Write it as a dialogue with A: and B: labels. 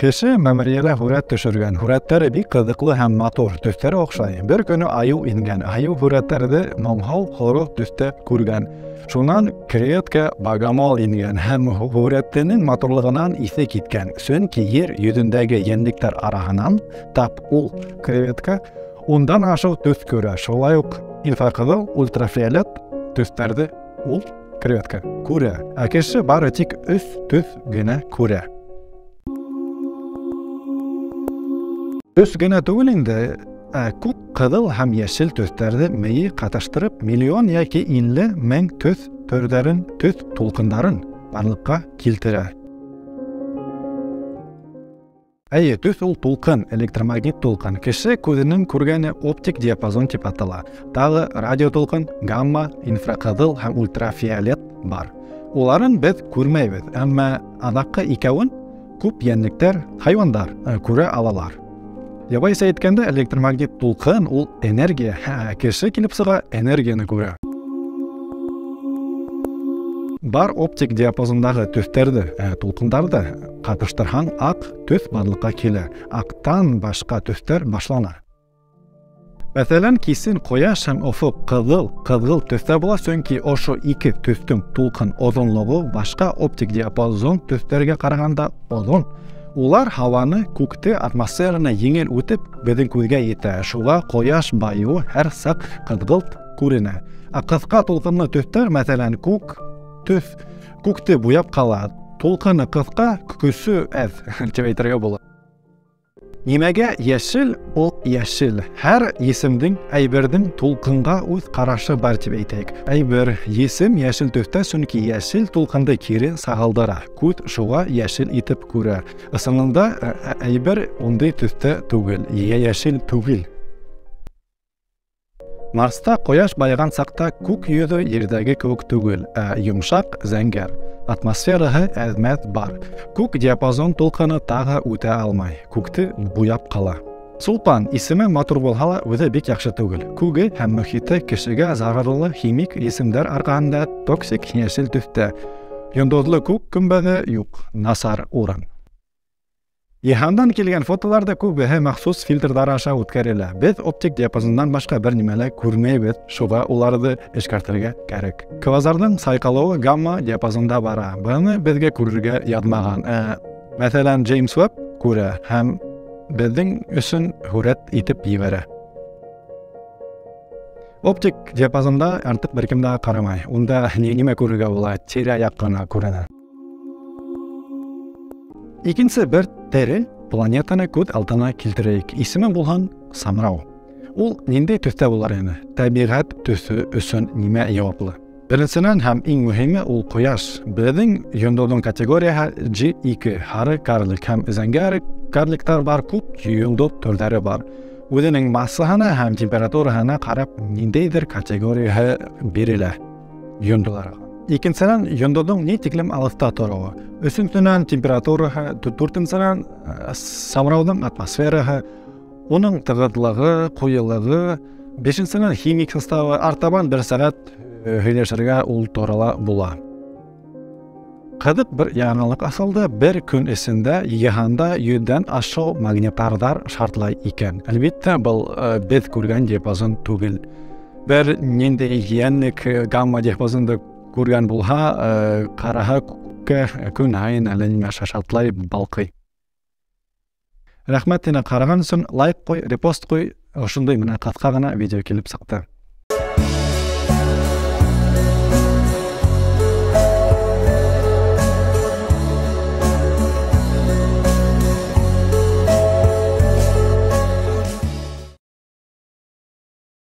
A: Кеше мәмерйәлә һүрәт төшөргән. Һүрәттәре бик ҡыҙыҡлы һәм матур, төҫтәре оҡшай. Бер көнө айыу ингән. Айыу һүрәттәрҙе моңһоу һоро төҫтә күргән. Шунан креветка богомол ингән һәм һүрәттенең матурлығынан иҫе киткән. Сөнки ер йөҙөндәге йәнлектәр араһынан тап ул креветка ундан ашыу төҫ күрә. Шулай уҡ инфрақыҙыл, ультрафиолет төҫтәрҙе ул креветка күрә. Ә кеше бары тик өс төҫ генә күрә. Төҫ генә түгел инде, ә күк, ҡыҙыл һәм йәшел төҫтәрҙе мейе ҡаташтырып, миллион йәки 50 мең төҫ төрҙәрен, төҫ тулҡындарын барлыҡҡа килтерә. Әйе, төҫ ул тулҡын, электромагнит тулҡын. Кеше күҙенең күргәне оптик диапазон тип атала. Тағы радиотулҡын, гамма, инфрақыҙыл һәм ультрафиолет бар. Уларын беҙ күрмәйбеҙ, әммә аҙаҡҡы икәүен күп йәнлектәр, хайуандар күрә алалар. Ябайса әйткәндә, электромагнит тулҡын ул энергия, кеше килеп сыға энергияны күрә. Бар оптик диапазондағы төҫтәрҙе, тулҡындарҙы ҡатыштырһаң, аҡ төҫ барлыҡҡа килә. Аҡтан башҡа төҫтәр башлана. Мәҫәлән, кисен ҡояш һәм офоҡ ҡыҙыл, ҡыҙғылт төҫтә була, сөнки ошо ике төҫтөң тулҡын оҙонлоғо башҡа оптик диапазон төҫтәргә ҡарағанда оҙон. Улар һауаны, күкте, атмосфераны еңел үтеп, беҙҙең күҙгә етә. Шуға ҡояш байыуы һәр саҡ ҡыҙғылт күренә. Ә ҡыҫҡа тулҡынлы төҫтәр, мәҫәлән, күк төҫ, күкте буяп ҡала. Тулҡыны ҡыҫҡа, көсө әҙ, тип әйтергә була. Нимәгә йәшел ул йәшел? Һәр есемдең, әйберҙең тулҡынға үҙ ҡарашы бар тип әйтәйек. Әйбер, есем йәшел төҫтә, сөнки йәшел тулҡынды кире сағылдыра. Күҙ шуға йәшел итеп күрә. Ысынында әйбер ундай төҫтә түгел, йәшел түгел. Марста ҡояш байыған саҡта күк йөҙө ерҙәге кеүек түгел, ә йомшаҡ, зәңгәр. Атмосфераһы әҙмәҫ бар. Күк диапазон тулҡыны тағы үтә алмай, күкте буяп ҡала. Сулпан исеме матур булһа ла, үҙе бик яҡшы түгел. Күге һәм мөхите кешегә зарарлы химик есемдәр арҡаһында токсик йәшел төҫтә. Йондоҙло күк көмбәҙе юҡ, насар урын. Йыһандан килгән фотоларҙа күбеһе махсус фильтрҙар аша үткәрелә. Беҙ оптик диапазондан башҡа бер нимә лә күрмәйбеҙ, шуға уларҙы эшкәртергә кәрәк. Квазарҙың сайҡалыуы гамма диапазонда бара. Быны беҙгә күрергә яҙмаған. Мәҫәлән, Джеймс Уэбб күрә һәм беҙҙең өсөн һүрәт итеп ебәрә. Оптик диапазонда артыҡ бер кем дә ҡарамай. Унда нимә күрергә була, тирә-яҡ ҡына күренә. Икенсе бер тере планетаны күҙ алдына килтерәйек. Исеме булһын Самрау. Ул ниндәй төҫтә булыр ине? Тәбиғәт төҫө өсөн нимә яуаплы? Беренсенән һәм иң мөһиме ул ҡояш. Беҙҙең йондоҙҙоң категорияһы G2, һары карлик һәм зәңгәр карликтар бар, күп йондоҙ төрҙәре бар. Үҙенең массаһына һәм температураһына ҡарап ниндәйҙер категорияһы бирелә йондоҙҙарға. Икенсенән, йондоҙҙоң ни тиклем алыҫта тороуы. Өсөнсөнән, температураһы, дүртенсенән, Самрауҙың атмосфераһы, уның тығыҙлығы, ҡуйылығы, бишенсенән, химик составы. Артабан бер сәғәт һөйләшергә ул турала була. Ҡыҙыҡ бер яңылыҡ асылды. Бер көн эсендә йыһанда 100-дән ашыу магнитарҙар шартлай икән. Әлбиттә, был беҙ күргән диапазон түгел. Бер ниндәй йәнлек гамма диапазонды күргән булһа, ҡараһа күккә көн һайын әллә нимә шартлай, балҡый. Рәхмәт һиңә ҡараған өсөн, лайк ҡуй, репост ҡуй. Ошондай менән ҡыҫҡа ғына видео килеп сыҡты.